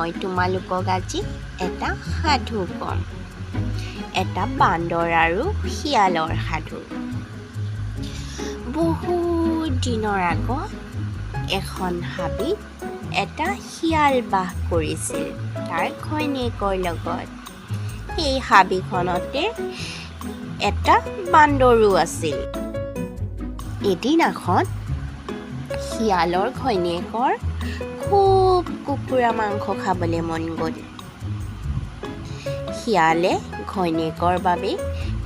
মই তোমালোকক আজি এটা সাধু ক'ম, এটা বান্দৰ আৰু শিয়ালৰ সাধু। বহুত দিনৰ আগত এখন হাবিত এটা শিয়াল বাস কৰিছিল তাৰ ঘৈণীয়েকৰ লগত। সেই হাবিখনতে এটা বান্দৰো আছিল। এদিনাখন শিয়ালৰ ঘৈণীয়েকৰ খুব কুকুৰা মাংস খাবলৈ মন গ'ল। শিয়ালে ঘৈণীয়েকৰ বাবে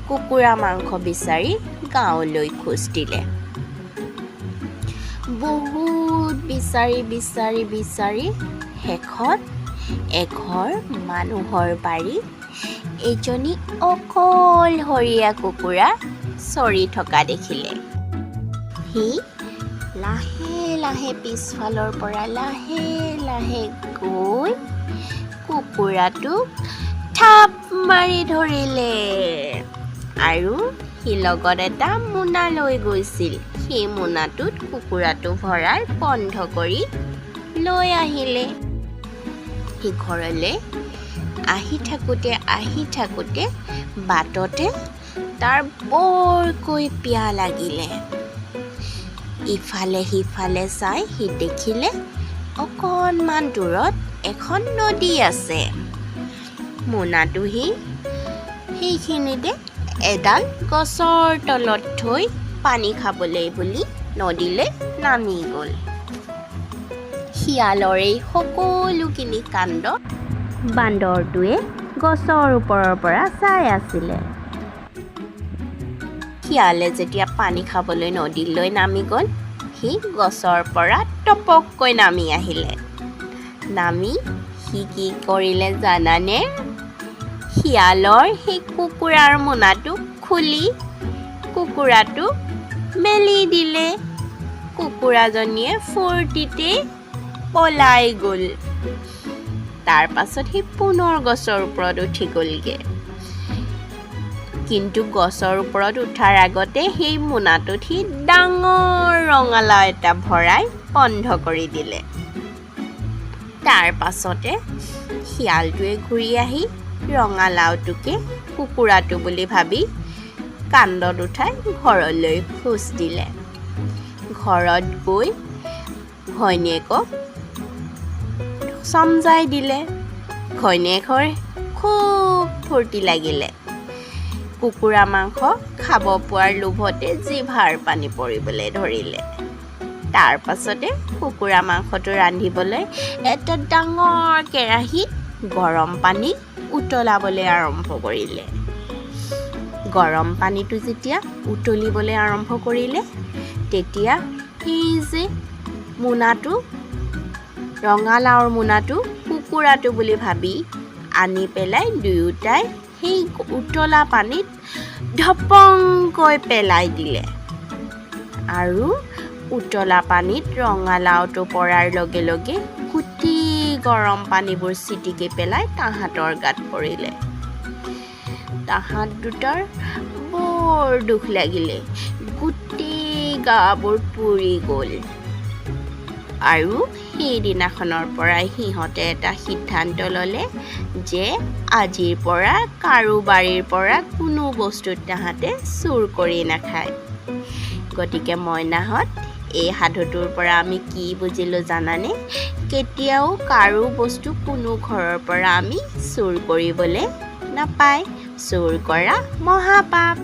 কুকুৰা মাংস বিচাৰি গাঁৱলৈ খোজ দিলে। বহুত বিচাৰি বিচাৰি বিচাৰি শেষত এঘৰ মানুহৰ বাৰীত এজনী অকলশৰীয়া কুকুৰা চৰি থকা দেখিলে। সি লাহে লাহে পিছফালৰ পৰা লাহে লাহে গৈ কুকুৰাটোক থাপ মাৰি ধৰিলে আৰু সি লগত এটা মোনা লৈ গৈছিল। সেই মোনাটোত কুকুৰাটো ভৰাই বন্ধ কৰি লৈ আহিলে। সি ঘৰলৈ আহি থাকোঁতে আহি থাকোঁতে বাটতে তাৰ বৰকৈ পিয়াহ লাগিলে। ইফালে সিফালে চাই সি দেখিলে অকণমান দূৰত এখন নদী আছে। মোনাটো সি সেইখিনিতে এডাল গছৰ তলত থৈ পানী খাবলৈ বুলি নদীলৈ নামি গ'ল। শিয়ালৰ এই সকলোখিনি কাণ্ড বান্দৰটোৱে গছৰ ওপৰৰ পৰা চাই আছিলে। শিয়ালে যেতিয়া পানী খাবলৈ নদীলৈ নামি গ'ল, সি গছৰ পৰা টপককৈ নামি আহিলে। নামি সি কি কৰিলে জানানে? শিয়ালৰ সেই কুকুৰাৰ মোনাটো খুলি কুকুৰাটো মেলি দিলে। কুকুৰাজনীয়ে ফূৰ্তিতে পলাই গ'ল। তাৰ পাছত সি পুনৰ গছৰ ওপৰত উঠি গ'লগৈ। কিন্তু গছৰ ওপৰত উঠাৰ আগতে সেই মোনাটোত সি ডাঙৰ ৰঙালাও এটা ভৰাই বন্ধ কৰি দিলে। তাৰ পাছতে শিয়ালটোৱে ঘূৰি আহি ৰঙালাওটোকে কুকুৰাটো বুলি ভাবি কান্ধত উঠাই ঘৰলৈ খোজ দিলে। ঘৰত গৈ ঘৈণীয়েকক চমজাই দিলে। ঘৈণীয়েকৰ খুব ফূৰ্তি লাগিলে। কুকুৰা মাংস খাব পোৱাৰ লোভতে জিভাৰ পানী পৰিবলৈ ধৰিলে। তাৰ পাছতে কুকুৰা মাংসটো ৰান্ধিবলৈ এটা ডাঙৰ কেৰাহীত গৰম পানী উতলাবলৈ আৰম্ভ কৰিলে। গৰম পানীটো যেতিয়া উতলিবলৈ আৰম্ভ কৰিলে, তেতিয়া সেই যে মোনাটো, ৰঙালাওৰ মোনাটো কুকুৰাটো বুলি ভাবি আনি পেলাই দুয়োটাই সেই উতলা পানীত ধপংকৈ পেলাই দিলে। আৰু উতলা পানীত ৰঙালাওটো পৰাৰ লগে লগে গোটেই গৰম পানীবোৰ ছিটিকি পেলাই তাহাঁতৰ গাত পৰিলে। তাহাঁত দুটাৰ বৰ দুখ লাগিলে, গোটেই গাবোৰ পুৰি গ'ল। আৰু সেইদিনাখনৰ পৰাই সিহঁতে এটা সিদ্ধান্ত ল'লে যে আজিৰ পৰা কাৰো বাৰীৰ পৰা কোনো বস্তু তাহাঁতে চুৰ কৰি নাখায়। গতিকে মইনাহঁত, এই সাধুটোৰ পৰা আমি কি বুজিলোঁ জানানে? কেতিয়াও কাৰো বস্তু কোনো ঘৰৰ পৰা আমি চুৰ কৰিবলৈ নাপায়। চুৰ কৰা মহাপাপ।